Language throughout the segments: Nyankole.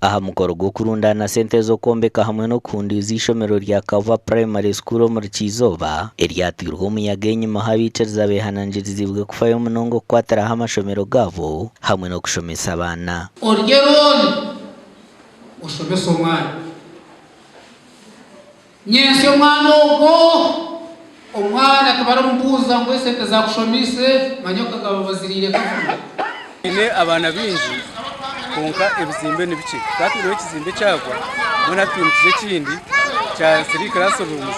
Aha mukoro gw'okurundaana sente z'okwombeka hamwe n'okuhunduuza eishomero rya Kabuba Primary School omuri Kyizooba eryateirwe omuyaga enyimaho abaikiriza behanangiriziibwe kufayo munonga okukwatiraho amashomero gaabo hamwe n'okushomesa abaana. Orye looni oshomese omwana. Nyentsya omwana ogwo, omwana tibarimubuuza ngu esente zaakushomeise, manya okagaba baziriire kavuna. Twine abaana baingi kwonka ebizimbe ni bikye. Tukaba twineho ekizimbe ekyagwa mbwenu hati twimukize ekindi kya three classrooms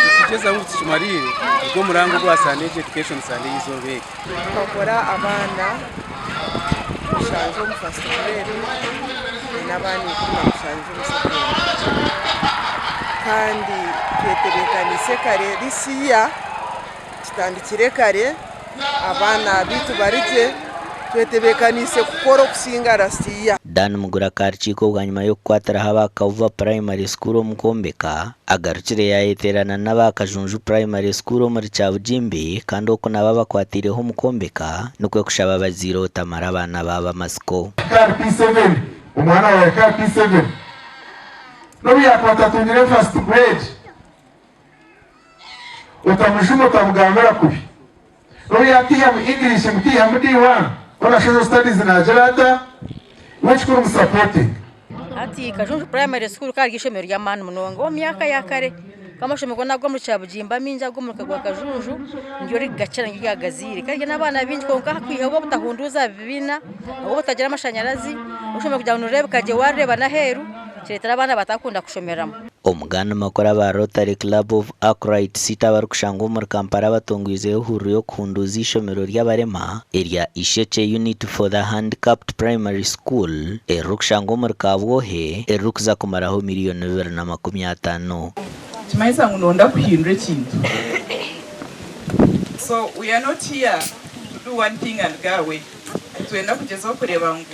nikitugyezaho ngu tukimariire nigwo murango ogwa Sunday Education Sunday eizooba eri. Tukakora abaana mushanju omu first grade n'abaana 17 omu second kandi twetebeekaniise kare this year tutandikire kare abaana baitu bari gye twetebeekaniise kukora okusinga last year. Dan Mugura Karukiiko bwanyima y'okukwatiraho aba Kabuba Primary School omu kwombeka, agarukire yaayeteerana n'aba Kajunju Primary School omuri Kyabugimbi kandi oku nabo abakwataireho omu kwombeka nikwo kushaba abazaire obutamara abaana baabo amatsiko. Kari P7, omwana waawe kari P7 n'obu yaakuba atatungire first grade, otamujuma otamugambira kubi. N'obu yaataihamu English ngu taihamu D1, hoona Social Studies naagira ata? Iwe ekikuru musapotinge. Hati Kajunju Primary School rikaba riri eishomero ry'amaani munonga omu myaka ya kare. Amashomero goona ag'omuri Kyabugimba amaingi ag'omu ruka rwa Kajunju niryo ririkugakira niryo ryagaziire. Rikaba riine abaana baingi kwonka kwiha obu obutahunduuza bibiina, obu obutagira amashanyarazi, eishomero kugira ngu nirireebeka gye waarireeba n'aheeru kireetera abaana batakunda kushomeramu. Omuganda makuru aba Rotary Club of Akright City abarikushangwa omuri Kampala batongwizeho ehururu y'okuhunduuza eishomero ry'abarema erya Ishekye Unit for the Handicapped Primary School eririkushangwa omuri Kabwohe eririkuza kumaraho miriyoni 250. Nikimanyisa ngu noyenda kuhindura ekintu. So we are not here to do one thing and go away. Nitwenda kugyezaho kureeba ngu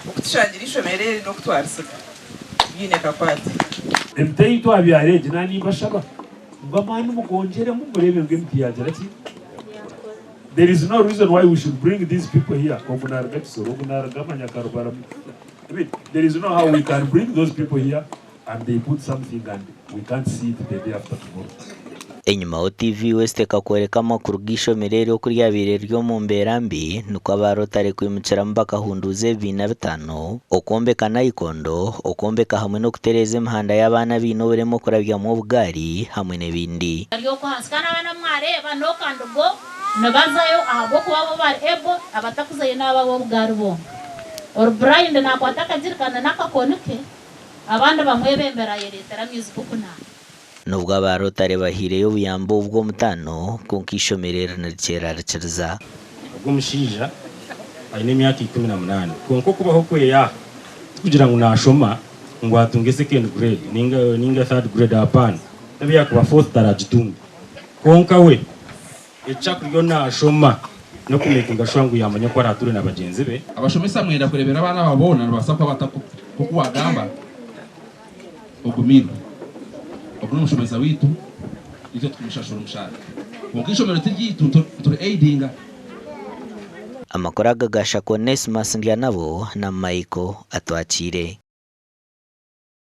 okutushangira eishomero eri n'okutwarisiga biine akakwate. Emiti ei twabyara egi naanye nimbashaba ngu amaani mugongyeremu mureebe ngu emiti yaagira ki? There is no reason why we should bring these people here, ogu naaruga Kisoro, ogu naaruga Manyakarubara, I mean, there is no how we can bring those people here and they put something and we can't see it the day after tomorrow. Enyimaho TV West ekakworeka amakuru g'eishomero eri oku ryabaire riri omu mbeera mbi nikwo aba Rotary kwimukiramu bakahunduuza ebibiina bitaano, okwombeka nayikondo, okwombeka hamwe n'okutereeza emihanda y'abaana abaine oburema okurabyamu obugaari hamwe n'ebindi. Bari okwo ahansi kandi abaana abu mwareeba n'okandigo nibazayo ahabw'okuba bo bari able abatakuzayo n'abo ab'obugaari bonka. Ori blind nakwata akagirikani n'akakoni ke abandi bamwebembera ayereetera amaizi g'okunaaba. N'obwo aba Rotary bahaireyo obuyambi obu bw'omutaano, kwonka eishomero eri nirikyerarikiriza. Ogwo omushaija aine emyaka 18 kwonka okubaho kwe aha tikugira ngu nashoma ngu atunge second grade ninga third grade apana nobu yakuba fourth taragitunge kwonka we eki akuriyo nashoma nokumekinga sure ngu yamanya oku arature na bagyenzi be. Abashomesa mwenda kureebera abaana aba boona nibabaasa kuba bata nk'oku waagamba ogumiirwe. Ogu n'omushomesa waitu itwe tukumushashura omushaara. Kwonka eishomero ti ryaitu nituri aidinga. Amakuru aga ga Shaka Onesmus Ndyanabo na Michael Atwakiire.